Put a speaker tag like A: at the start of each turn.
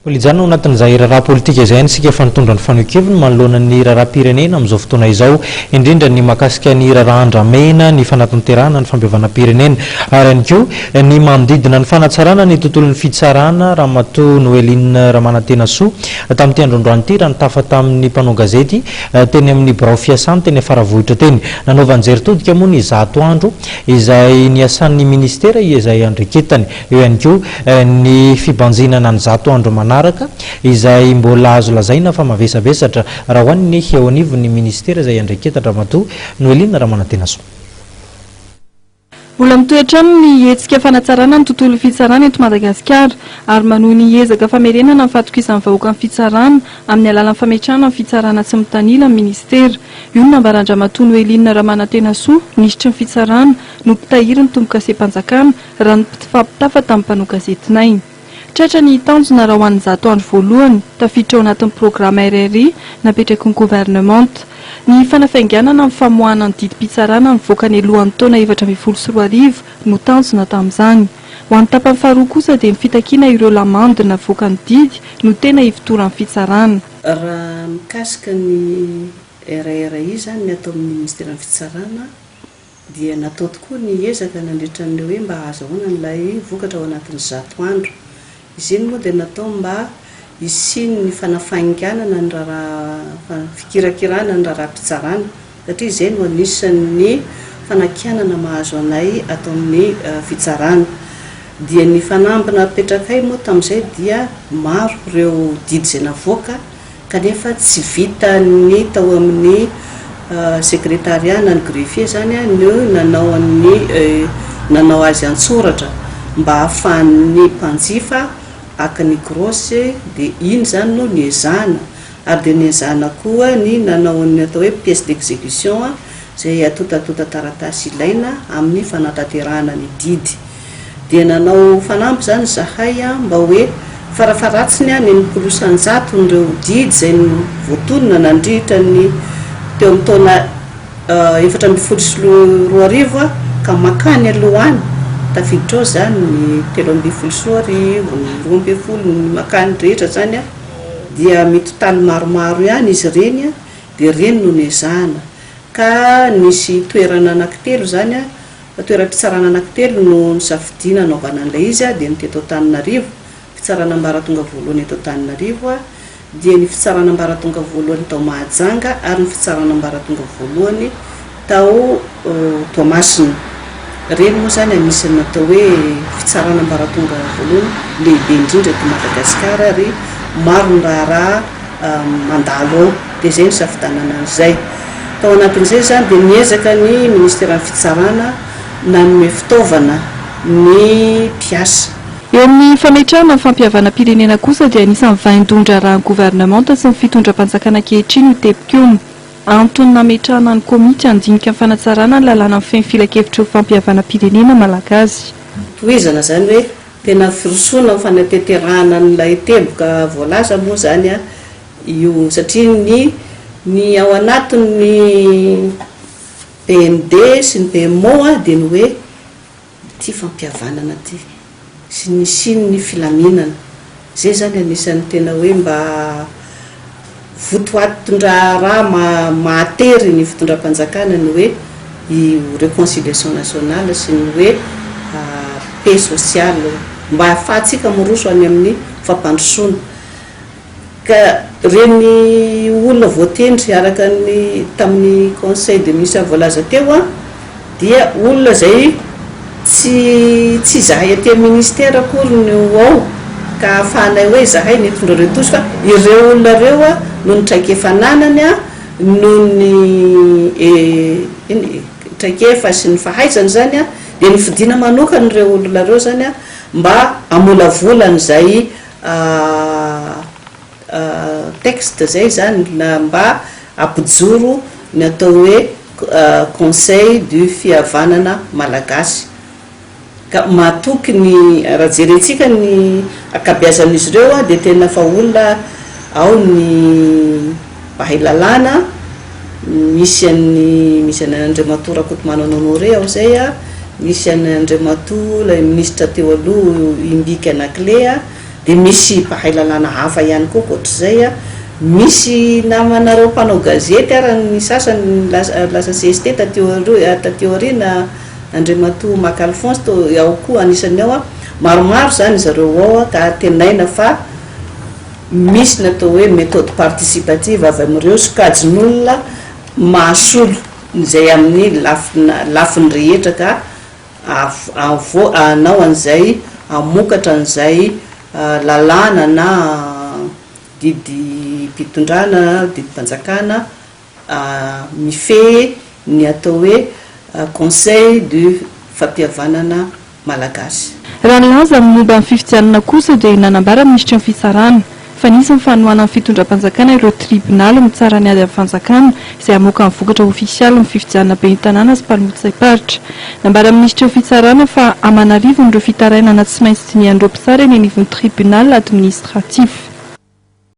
A: Mbola hijanona ao anatin'izay raharaha politika izay ihany isika efa nitondra ny fanehoan-keviny manoloana ny raharaham-pirenena amin'izao fotoana izao, indrindra ny mahakasika ny raharaha andramena, ny fanatanterahana ny fampihavanam-pirenena ary ihany koa ny manodidina ny fanatsarana ny tontolon'ny fitsarana, Ramatoa Noeline Ramanantenasoa, tamin'ity androandroany ity raha nitafa tamin'ny mpanao gazety teny amin'ny birao fiasany teny Faravohitra teny. Nanaovany jery todika moa ny zato andro izay niasan'ny minisitera izay andraiketany. Eo ihany koa ny fibanjinana ny zato andro manaraka izay mbola azo lazaina fa mavesabesatra raha ho an'ny eo anivon'ny minisitera izay iandraiketan-dRamatoa Noeline Ramanantenasoa.
B: Mbola mitohy hatrany ny hetsika fanatsarana ny tontolon'ny fitsarana eto Madagasikara ary manohy ny ezaka famerenana ny fahatokisan'ny vahoaka ny fitsarana amin'ny alalan'ny fametrahana ny fitsarana tsy mitanila ny minisitera. Io no nambaran-dRamatoa Noeline Ramanantenasoa, minisitry ny fitsarana, no mpitahiry ny tombokasem-panjakana, raha nifampitafa tamin'ny mpanao gazetinay. Tratra ny tanjona raha ho an'ny zato andro voalohany, tafiditra ao anatin'ny programa RRI napetraky ny governemanta. Ny fanafainganana ny famoahana ny didim-pitsarana nivoaka nialohan'ny taona 2014 no tanjona tamin'izany. Ho an'ny tapany faharoa kosa dia ny fitakiana ireo lamandy navoakan'ny didy no tena ifotoran'ny fitsarana.
C: Raha mikasika ny RRI izany ny ato amin'ny Ministeran'ny Fitsarana dia natao tokoa ny ezaka nandritra ny hoe mba hahazahoana an'ilay vokatra ao anatin'ny zato andro. Izy iny moa dia natao mba hisian'ny fanafainganana ny raharaha, fikirakirana ny raharaham-pitsarana satria izay no anisan'ny fanakianana mahazo anay ato amin'ny fitsarana. Dia ny fanamby napetrakay moa tamin'izay dia maro ireo didy izay navoaka kanefa tsy vitan'ny tao amin'ny secrétariat na ny greffier izany no nanao an'ny nanao azy an-tsoratra mba hahafahan'ny mpanjifa haka ny grosse dia iny izany no niezahana ary dia niezahana koa ny nanao ny atao hoe pièce d'exécution izay antontantontan-taratasy ilaina amin'ny fanatanterahana ny didy. Dia nanao fanamby izany izahay mba hoe farafaharatsiny ny 60 isan-jaton'ireo didy izay voatonona nandritra ny teo amin'ny taona 2014 ka mankany aloha any, tafiditra ao izany ny 2013, ny 12, ny mankany rehetra izany dia mitotaly maromaro ihany izy ireny dia ireny no nezahana ka nisy toerana anankitelo izany Toeram-pitsarana anankitelo no nosafidiana hanaovana an'ilay izy, dia ny teto Antananarivo, fitsarana ambaratonga voalohany eto Antananarivo, dia ny fitsarana ambaratonga voalohany tao Mahajanga ary ny fitsarana ambaratonga voalohany tao Toamasina. Ireny moa izany anisan'ny atao hoe fitsarana ambaratonga voalohany lehibe indrindra eto Madagasikara ary maro ny raharaha mandalo ao. Dia izay no nisafidianana an'izay. Tao anatin'izay izany dia niezaka ny Ministeran'ny Fitsarana nanome fitaovana ny mpiasa.
B: Eo amin'ny fametrahana ny fampihavanam-pirenena kosa dia anisan'ny vaindohan-draharahan'ny governemanta sy ny fitondram-panjakana ankehitriny io teboka io. Antony nametrahana ny komity handinika ny fanatsarana ny lalàna mifehy ny filankevitry ny fampihavanam-pirenena malagasy.
C: Tohizana izany hoe tena firosoana amin'ny fanatanterahana an'ilay teboka voalaza moa izany Io satria ny ny ao anatin'ny BMD sy ny BMO dia ny hoe ity fampihavanana ity sy ny hisian'ny filaminana. Izay izany anisan'ny tena hoe mba votoatin-draharaha mahatery ny fitondram-panjakana ny hoe io réconciliation nationale sy ny hoe paix sociale mba ahafahantsika miroso any amin'ny fampandrosoana. Ka ireny olona voatendry araka ny tamin'ny conseil de ministre voalaza teo an, dia olona izay tsy tsy izahay aty amin'ny ministère akory no ao ka ahafahanay hoe izahay no hitondra ireo tosy fa ireo olona ireo an noho ny traikefa ananany an, noho ny traikefa sy ny fahaizany izany an, dia nofidina manokana ireo olona ireo izany an mba hamolavola an'izay Texte zay zany na mba hampijoro ny atao hoe conseil du fihavanana malagasy ka matoky ny raha jerentsika ny ankabeazan'izy ireo dia tena fa olona ao ny mpahay lalàna misy an'ny misy an'i Andriamatoa Rakotomanana Honoré ao zay misy an'i Andriamatoa ilay minisitra teo aloha Imbiky Anaclet. Dia misy mpahay lalàna hafa ihany koa ankoatr'izay. Misy namanareo mpanao gazety ary ny sasany lasa cst taty taty aoriana, Andriamatoa Maka Alphonse toa ao koa anisan'ny ao. Maromaro izany zareo ao ka antenaina fa misy ny atao hoe méthode participative avy amin'ireo sokajin'olona mahasolo izay amin'ny lafiny rehetra ka hanao an'izay hamokatra an'izay lalàna na didim-pitondrana, didim-panjakana mifehy ny atao hoe Conseil du fampihavanana malagasy.
B: Raha nilaza ny momba ny fifidianana kosa dia nanambara ny minisitry ny Fitsarana fa nisy ny fanohanan'ny fitondram-panjakana ireo tribonaly mitsara ny ady amin'ny fanjakana izay hamoaka ny vokatra ofisialy ny fifidianana ben'ny tanàna sy mpanolotsaim-paritra. Nambaran'ny minisitry ny Fitsarana fa aman'arivony ireo fitarainana tsy maintsy dinihan'ireo mpitsara eny anivon'ny tribunal administratif.